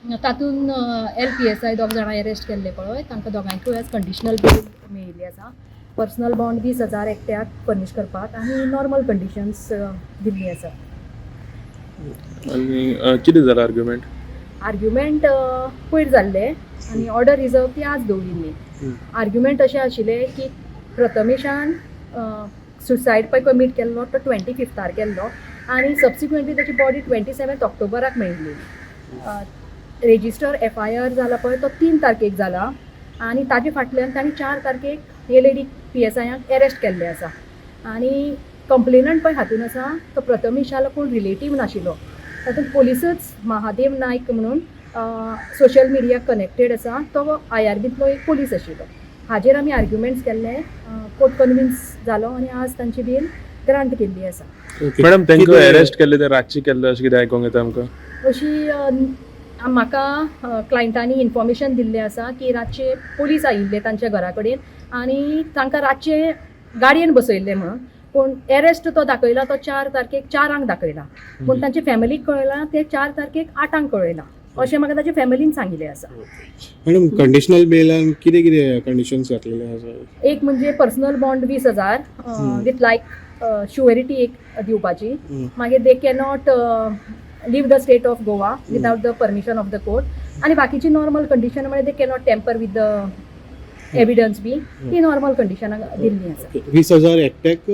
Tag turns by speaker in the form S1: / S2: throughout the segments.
S1: तातूंत L P S I दोग जाणां एरेस्ट केल्ले पळय, तांकां दोगांयकूय आयज कंडिशनल बेल मेळिल्ली आसा. पर्सनल बॉन्ड 20,000 एकट्याक फर्निश करपाक आनी नॉर्मल कंडिशन्स दिल्ली आसा.
S2: आनी कितें जालां आर्ग्युमेंट?
S1: आर्ग्युमेंट पयर जाल्ले आनी ऑर्डर रिजर्व ती आज दवरिल्ली. आर्ग्युमेंट अशें आशिल्लें की प्रथमेशान सुसायड पळय कमीट केल्लो तो 25थार केल्लो आनी सबसिक्वंटली ताची बॉडी 27 ऑक्टोबराक मेळिल्ली. रेजिस्टर एफआयआर जाला पळय तो 3 तारखेक जाला आनी ताजे फाटल्यान तांणी 4 तारखेक हे लेडी पीएसआयांक एरेस्ट केल्ले आसा. आनी कंप्लेनंट पळय हातून आसा तो प्रथमेशालो कोण रिलेटीव नाशिल्लो. तातूंत पोलिसूच महादेव नायक म्हणून सोशल मिडिया कनेक्टेड आसा, तो आयआरबींतलो एक पोलीस आशिल्लो. हाजेर आमी आर्ग्युमेंट्स केल्ले. कोर्ट कन्विन्स जालो आनी आज तांची बेल ग्रांट केल्ली आसा.
S2: मॅडम, तांकां अरेस्ट केल्ले ते रातचे केल्ले अशें कितें आयकोंक येता आमकां.
S1: अशी म्हाका क्लायंटांनी इन्फॉर्मेशन दिल्लें आसा की रातचे पोलीस आयिल्ले तांच्या घरा कडेन आनी तांकां रातचे गाडयेन बसयल्ले म्हणून. पूण एरेस्ट तो दाखयला तो 4 तारखेक 4ांक दाखयला, पूण तांच्या फॅमिलीक कळयलां ते 4 तारखेक 8ांक कळयलां अशें म्हाका ताच्या फॅमिलीन सांगिल्लें आसा.
S3: मॅडम, कंडिशनल बेलान कितें कितें कंडिशन्स घातलेले आसा?
S1: एक म्हणजे personal bond 20,000 with like surety एक दिवपाची. मागीर they cannot live the state of Goa without the permission of the court. आनी बाकीची नॉर्मल कंडिशन म्हणजे they cannot tamper with the evidence बी ती नॉर्मल कंडिशनां दिल्ली आसा.
S3: 20,000 एकट्याक?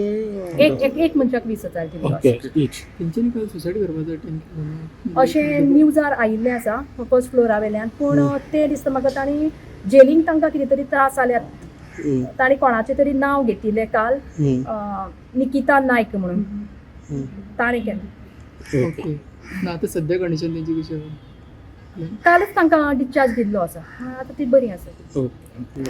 S1: एक एक एक मनशाक 20,000 दिल्लो आसा.
S3: Okay, etch.
S4: तेंच्यांनी काल सुसायड करपाचो अटेम्प्ट केलो.
S1: अशें न्यूजार आयिल्लें आसा फर्स्ट फ्लोरा वयल्यान, पूण तें दिसता म्हाका तांणी जेलीन तांकां कितें तरी त्रास जाल्यात. तांणी कोणाचें तरी नांव घेतिल्लें काल, निकिता नायक म्हणून, ताणें केलें.
S4: ओके, ना आतां सद्या कंडिशन तेंची कशी आसा?
S1: कालच तांकां डिस्चार्ज दिल्लो आसा. आतां ती बरी आसा.
S3: ओके.